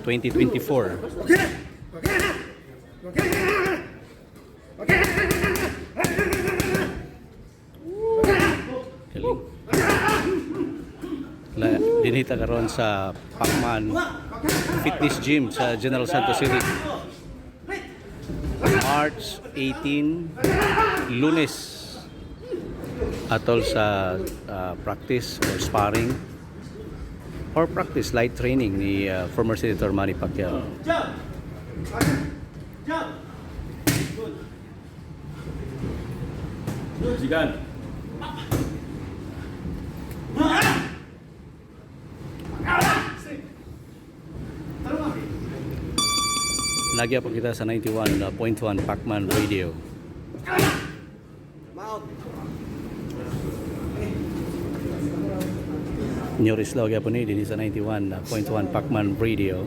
2024. Galing. La, dinhita karon sa Pacman Fitness Gym sa General Santos City. March 18, Lunes. Atol sa practice or sparring or practice light training ni former Senator Manny Pacquiao. Jump! Jump! Good. Sigan. Nagya po kita sa 91.1 Pacman Radio. New Rizlo gyapon ni dinhi sa 91.1 Pacman Radio.